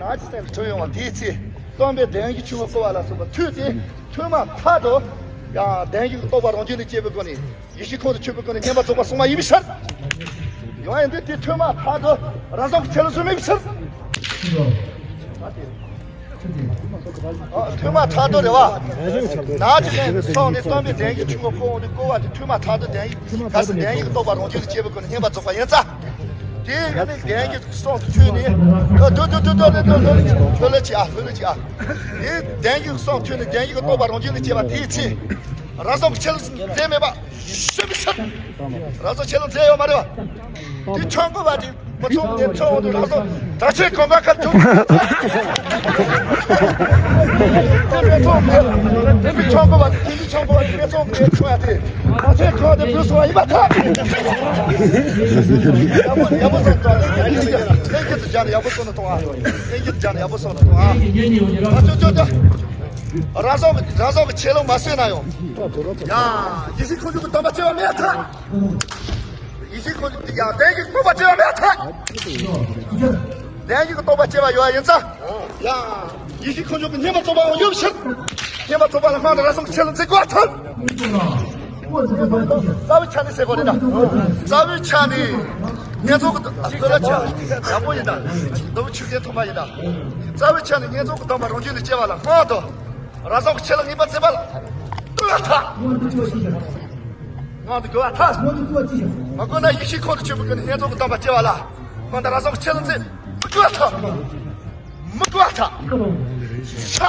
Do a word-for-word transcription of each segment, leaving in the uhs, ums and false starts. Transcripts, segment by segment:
རང་གི་སེམས་ལ་འཁྲུལ་ཡོང་བ་དེའི་ཚེ། སྟོན་པའི་བདེན་བཞིའི་ཆོས་ཀྱི་བསྐོར་བ་ལ་སོགས་པ་ཐོས་ཏེ། ཐོས་མ་ཐག་ཏུ་ཡང་བདེན་བཞིའི་རྟོགས་པ་རང་རྒྱུད་ལ་སྐྱེས་པའི་སྒོ་ནས། ཡེ་ཤེས་ཁོང་དུ་ཆུད་པའི་སྒོ་ནས་བསྙེན་པར་རྫོགས་པ་སྲུང་བ་ཡིན་པའི་ཕྱིར། ཡོང་ཡང་འདི་དེ་ཐོས་མ་ཐག་ཏུ་རང་བཟང་གི་ཆེད་ལ་བཟོས་མེད་པའི་ཕྱིར། ཨ། ཐོས་མ་ཐག་ཏུ་རེད་བ། ནག་ཅིག་ལས་སོང་ནས་སྟོན་པའི་བདེན་བཞིའི་ཆོས་ཀྱི་བསྐོར་བ་དེ་བསྐོར་བ་དེ་ཐོས་མ་ཐག་ཏུ་བདེན་བཞི། གལ་སྲིད་བདེན་བཞིའི་རྟོགས་པ་རང་རྒྱུད་ལ་སྐྱེས་པའི་སྒོ་ནས་བསྙེན་པར་རྫོགས་པ་ཡིན་ཙང་། དེ་ཡང་ནི་བདེན་བཞིའི་གསུང་དུ་ཐོས་ནས། ཨ། ཐོས་ཐོས་ཐོས་ཐོས་ཐོས་ལ་ཅི་ཨ། ལྷོད་ལ་ཅི་ཨ། དེ་བདེན་བཞིའི་གསུང་ཐོས་ནས་བདེན་བཞིའི་རྟོགས་པ་རང་རྒྱུད་ལ་སྐྱེས་པ་དེའི་ཚེ། རང་བཟང་གི་ཆེད་ལ་མཛད་མེད་པ་ཞུ་མི་ཚར། རང་བཟང་ཆེད་ལ་མཛད་ཡོད་མ་རེད་བ། དེ་ཆོས་འཁོར་བ་དེ། མི་ཚོགས་ནས་ཚོགས་འདུ་ལྷག་སོང་། དྲག་ཆེན་གོང་མ་ཁ་ཐུག་དེ་མི་ཚོགས་མེད། དེ་མི་ཆོག་གོ་བ་དེ་མི་ཆོག་གོ་བ་དེ་མི་ཚོགས་མེད་ཚོགས་ཡ་དེ། དྲག་ཆེན་གོང་དེ་བུད་སོང་བ་ཡིན་པ་ཐག་ཡག་པོ་ཡག་པོ་སོང་དང་། ལྷན་རྒྱས་སུ་སྦྱར་ནས་ཡག་པོ་སོང་ནས་གཏོང་ཨ། ལྷན་རྒྱས་སུ་སྦྱར་ནས་ཡག་པོ་སོང་ནས་གཏོང་ཨ། ཨ་ཅོ་ཅོ་ཅོ། རང་བཟང་གི་རང་བཟང་གི་ཆེ་ལོང་མ་བཟོས་ན་ཡང་། ཡ། ཡེ་ཤེས་ཁོང་ཆུ་གི་དམ་པ་བྱེ་བ་མེད་ཐག་ཡེ་ཤེས་ཁོང་ཆུ་ཡང་བདེན་བཞིའི་རྟོགས་པ་བྱེ་བ་མེད་ཐག་བདེན་བཞིའི་རྟོགས་པ་བྱེ་བ་ཡོད་ཡིན་ཙང་། ཡང་ཡེ་ཤེས་ཁོང་ཆུ་གི་བསྙེན་པར་རྫོགས་པའང་ཡོད་ཕྱིར། བསྙེན་པར་རྫོགས་པ་ལ་སྔགས་དང་རང་བཟང་གི་ཆེ་ལོང་མཛད་དགོས་པར་ཐལ། རྩ་བའི་ཆ་ནས་ཟེར་དགོས་རེད་ད། རྩ་བའི་ཆ་ནས་བསྙེན་རྫོགས་ཀྱི་ཨ་ཁོ་ལ་ཆ་ཡག་པོ་ཡིན་ད། ནོར་བུ་ཆུ་རྐྱེན་ཐོན་པ་ཡིན་ད། རྩ་བའི་ཆ་ནས་བསྙེན་རྫོགས་ཀྱི་དམ་པ་རང་རྒྱུད་ལ་སྐྱེ་བ་ལ་སྔགས་དང་། རང་བཟང་གི་ཆེ་ལོང་ངེས་པར་མཛད་པ་ལ་དགོས་པར་ཐལ། སྔགས་དེ་དགོས་པར་ཐལ། མ་དགོས་ན་ཡེ་ཤེས་ཁོང་དུ་ཆུད་པའི་སྒོ་ནས་བསྙེན་རྫོགས་ཀྱི་དམ་པ་སྐྱེ་བ་ལ་སྔགས་དང་རང་བཟང་གི་ཆེ་ལོང་མཛད་མི་དགོས་པར་ཐལ། མི་དགོས་པར་ཐལ། ས།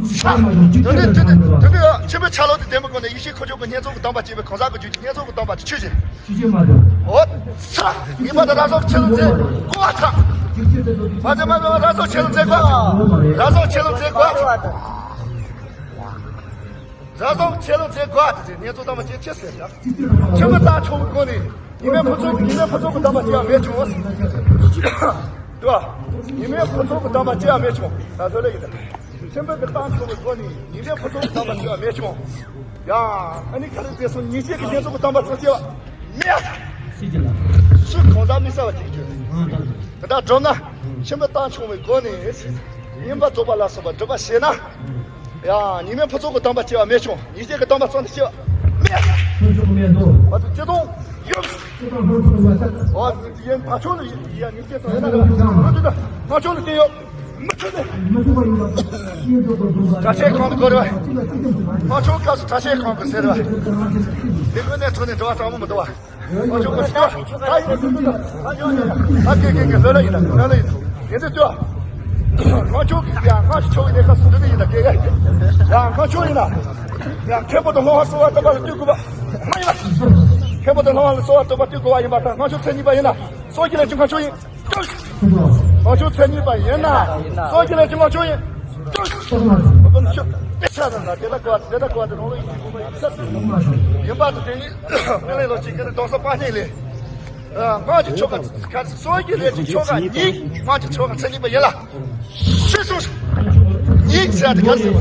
ས། དེ་ནས་དེ་ནས་དེ་ནས་ཆེན་པོའི་ཆ་ལོག་དེ་ལྡན་པའི་སྒོ་ནས་ཡེ་ཤེས་ཁོང་ཆུ་གི་བསྙེན་རྫོགས་ཀྱི་དམ་པ་སྐྱེ་བའི་གང་ཟག་གི་རྒྱུད་ཀྱི་བསྙེན་རྫོགས་ཀྱི་དམ་པ་དེ་ཆོས་ཅན། འོ། ས། ངེས་པར་དུ་རང་བཟང་ཆེ་ལོང་མཛད་དགོས་པར་ཐལ། མ་ཟད་མ་ཟད་རང་བཟང་ཆེ་ལོང་མཛད་དགོས། རང་བཟང་ཆེ་ལོང་མཛད་དགོས་པར་ཐལ། རང་བཟང་ཆེ་ལོང་མཛད་དགོས་པར་ཐལ། བསྙེན་རྫོགས་དམ་པ་སྐྱེ་ཆེ་ཟེར་ད། ཆེན་པོ་བཏང་ཆོག་པའི་སྒོ་ནས་ཉི་མའི་ཕུན་ཚོགས་ཉི་མའི་ཕུན་ཚོགས་ཀྱི་དམ་པ་སྐྱེ་བ་མེད་ཀྱང་། དུ་བ། ཉི་མའི་ཕུན་ཚོགས་ཀྱི་དམ་པ་སྐྱེ་བ་མེད་ཀྱང་། ད་ཟོ་ལེ་ཡིན་ད། ཆེན་པོ་གི་བཏང་ཆོག་པའི་སྒོ་ནས་ཉི་མའི་ཕུན་ཚོགས་ཀྱི་དམ་པ་སྐྱེ་བ་མེད་ཀྱང་། ཡང་ཨ་ནི་ག་རེ་བྱས་སོང་། ཉིན་བྱེད་ཀྱི་བསྙེན་རྫོགས་ཀྱི་དམ་པ་ཚོ་སྐྱེ་བ་མེད། སུ་གང་ཟག་མི་གསལ་བ་ཅིག་བརྗོད། དེ་འདྲ་སྒྲུབ་ན་ཆེན་པོ་བཏང་ཆོག་པའི་སྒོ་ནས་བསྙེན་པར་རྫོགས་པ་ལ་སོགས་པ་སྒྲུབ་པ་བྱས་ན། ཡང་ཉི་མའི་ཕུན་ཚོགས་ཀྱི་དམ་པ་སྐྱེ་བ་མེད་ཀྱང་། ཉིན་བྱེད་ཀྱི་དམ་པ་ཚོ་ནི་སྐྱེ་བ་མེད། ཕུན་ཚོགས་མེད་དོ། བ་དུ་སྐྱེ་སྟོང་ཡོད། ཡིན་ཕ་ཆོས་ལ་ཡིན་ཡ་ཉིན་བྱེད་དང་ཡིན་ན་ཕ་ཆོས་ལ་སྐྱེ་ཡོད། མི་ཆོས་ནི། དྲག་ཆེན་གང་དུ་གོ་རེ་བ། ཕ་ཆོས་སྐབས་སུ་དྲག་ཆེན་གང་གི་ཟེར་བ། དེ་ཀུན་ནས་ཐོན་ནས་འགྲོ་བ་གྲང་མོ་མི་འདུག་བ། ཨ་ཅོ་ཀ་ཤི་ཀ། ཨ་ཡིན་ཟེར་ཟེར། ཨ་ཡོ་ཡོ་ཡོ། ཨ་ཀེ་ཀེ་ཀེ་ལོ་ལོ་ཡིན་ད་ལོ་ལོ་ཡིན་ད། ཡིན་ཟེར་ཏོ། ང་ཆོ་ཡ་ང་ཆོ་ཡིན་ནས་ཁ་སུ་འདི་ཡིན་ད་ཀེ་ཀེ། ཡ་ང་ཆོ་ཡིན་ན། ཡ་མཁན་པོ་དང་སློབ་མ་གསོལ་བ་བཏབ་པ་ལ་ལྟོས་དགོས་པ། མ་ཡིན་པ། མཁན་པོ་དང་སློབ་མ་ལ་གསོལ་བ་བཏབ་པ་ལྟོས་དགོས་པ་ཡིན་པ་དང་ང་ཆོ་མཚན་ཉིད་པ་ཡིན་ན། སོ་སྐྱེ་ལས་ཀྱང་ང་ཆོ་ཡིན། ང་ཆོ་མཚན་ཉིད་པ་ཡིན་ན། སངས་རྒྱས་ལས་ཀྱང་ང་ཆོ་ཡིན། དཔེ་ཆ་དང་དེ་ལ་གོ་བ་དེ་ལ་གོ་བ་དེ་རང་ལ་ཡིན་གྱི་གོ་བ་ཡིན་ས་ཡིན་པ་དང་དེ་ནི་དཔེ་ལས་ལོ་གཅིག་གི་ནི་གདུང་སེམས་དཔག་ཉིད་ལས། སྔགས་ཀྱི་ཆོ་ག་ག་སངས་རྒྱས་ལས་ཀྱི་ཆོ་ག་ཉིད་སྔགས་ཀྱི་ཆོ་ག་མཚན་ཉིད་པ་ཡིན་ལ། ཤེས་སོ། ཉིད་ཟེར་དེ་ག་ཟེར་བ།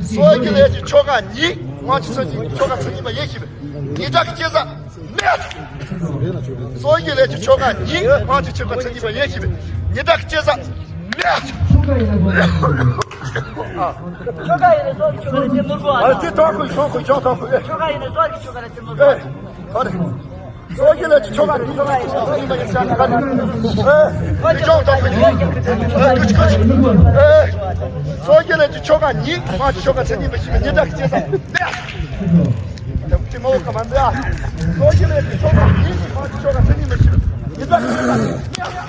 སངས་རྒྱས་ལས་ཀྱི་ཆོ་ག་ཉིད་སྔགས་ཀྱི་མཚན་ཉིད་ཆོ་ག་མཚན་ཉིད་པ་ཡིན་ཞེས་པས་ཉིད་དག་གི་སྐྱེ་ས། མེད། སངས་རྒྱས་ལས་ཀྱི་ཆོ་ག་ཉིད་སྔགས་ཀྱི་ཆོ་ག་མཚན་ཉིད་པ་ཡིན་ཞེས་པས་ཉིད་དག་གི་སྐྱེ་ས་མེད། ཆོ་ག་ཡིན་ན་སངས་རྒྱས་ཆོ་ག་ལ་བརྟེན་མི་དགོས་པ། ཨ་དེ་དག་གི་ཆོ་ག་ཆོ་ག་དག་གི་ཆོ་ག་ཡིན་ན་སངས་རྒྱས་ཆོ་ག་ལ་བརྟེན་མི་དགོས། ཨེ། ཧ་རེ། སངས་རྒྱས་ལས་ཀྱི་ཆོ་ག་ཉིད་སྔགས་ཀྱི་ཆོ་ག་ཡིན་པ་ཡིན་ས་ནི་ཧ་རེ། ཨེ། དེ་ཆོ་ག་དག་གི་ཉིད། ཨེ། ཀུ་ཅི་ཀུ་ཅི། ཨེ། སངས་རྒྱས་ལས་ཀྱི་ཆོ་ག་ཉིད་སྔགས་ཀྱི་ཆོ་ག་མཚན་ཉིད་པ་ཞིག་ཉིད་དག་གི་སྐྱེ་ས་མེད། དེ་མོ་ཁ་མ་འདི་ཨ། སངས་རྒྱས་ལས་ཀྱི་ཆོ་ག་ཉིད་སྔགས་ཀྱི་ཆོ་ག་མཚན་ཉིད་མི་ཤེས། ཉིད་དག་གི་སྐྱེ་ས་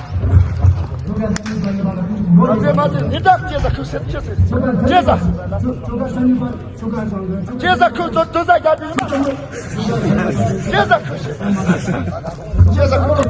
མ་ཚད་མ་ཚད་ཉིད་དག་སྐྱེ་ས་ཁུ་སེར་སྐྱེ་སེར་སྐྱེ་ས། སྐྱེ་ས་ཁུ་ཚོ་དུ་ས་རྒྱ་དུ་ཡིན་ན། སྐྱེ་ས་ཁུ་ཤེས། སྐྱེ་ས་ཁུ་